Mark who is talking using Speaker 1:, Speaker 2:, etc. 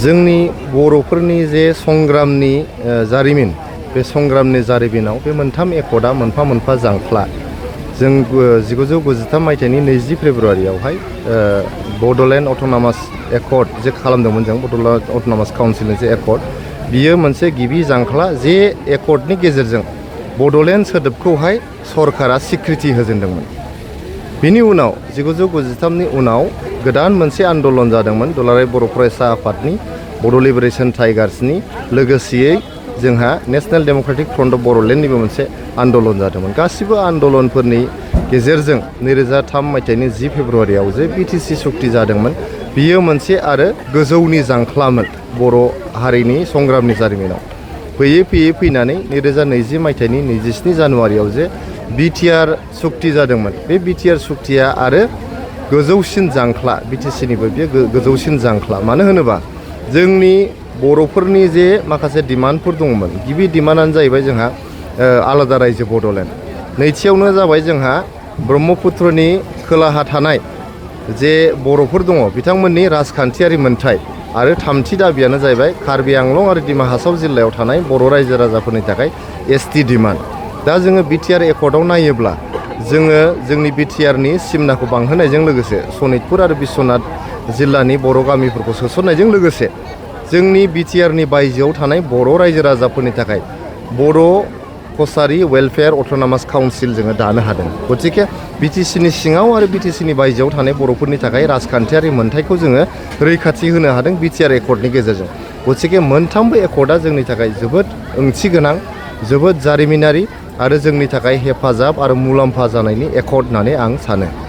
Speaker 1: जोंनि बर'फोरनि जे संग्रामनि जारिमिन बे संग्रामनि जारिमिनाव बे मोनथाम एकर्डआ मोनफा मोनफा जांख्ला जों 1993 मायथाइनि 20 फेब्रुआरियावहाय बड'लेण्ड अट'नमास एकर्ड जे खालामदोंमोन जों बड'लेण्ड अट'नमास काउन्सिलनि जे एकर्ड बियो मोनसे गिबि जांख्ला जे एकर्डनि गेजेरजों बड'लेण्ड सोदोबखौहाय सरकारा स्वीकृति होजेनदोंमोन। बिनि उनाव 1993 नि उनाव गोदान मोनसे आन्दलन जादोंमोन दुलाराय बर' फरायसा आफादनि बड' लिबारेशन टाइगार्सनि लोगोसेयै जोंहा नेशनेल डेम'क्रेटिक फ्रन्ट अफ बड'लेण्डनिबो मोनसे आन्दलन जादोंमोन। गासिबो आन्दलनफोरनि गेजेरजों 2003 मायथाइनि 10 फेब्रुआरियाव जे बिटिसि सुक्ति जादोंमोन बियो मोनसे आरो गोजौनि जांख्लामोन बर' हारिनि संग्रामनि जारिमिनाव। फैयै फैयै फैनानै 2020 मायथाइनि 27 जानुवारियाव जे बिटिआर सुक्ति जादोंमोन बे बिटिआर सुक्तिया आरो गोजौसिन जांख्ला बिटिसिनिबो बे गोजौसिन जांख्ला। मानो होनोबा जोंनि बर'फोरनि जे माखासे डिमान्डफोर दंमोन गिबि डिमान्डआनो जाहैबाय जोंहा आलादा रायजो बड'लेण्ड, नैथियावनो जाबाय जोंहा ब्रह्मपुत्रनि खोलाहा थानाय जे बर'फोर दङ बिथांमोननि राजखान्थियारि मोनथाय आरो थामथि दाबियानो जाहैबाय कार्बि आंलं आरो डिमा हासाव जिल्लायाव थानाय बर' रायजो राजाफोरनि थाखाय एसटि डिमान्ड। दा जोङो बिटिआर एकर्डआव नायोब्ला जोङो जोंनि बिटिआरनि सिमनाखौ बांहोनायजों लोगोसे सनितपुर आरो बिश्वनाथ जिल्लानि बर' गामिफोरखौ सोसननायजों लोगोसे जोंनि बिटिआरनि बायजोआव थानाय बर' रायजो राजाफोरनि थाखाय बर' कसारि वेलफेयार अट'नमास काउन्सिल जोङो दानो हादों। गतिके बिटिसिनि सिङाव आरो बिटिसिनि बायजोआव थानाय बर'फोरनि थाखाय राजखान्थियारि मोनथायखौ जोङो रैखाथि होनो हादों बिटिआर एकर्डनि गेजेरजों। गतिके मोनथामबो एकर्डआ जोंनि थाखाय जोबोद ओंथि गोनां, जोबोद जारिमिनारि आरो जोंनि थाखाय हेफाजाब आरो मुलाम्फा जानायनि एकर्ड होननानै आं सानो।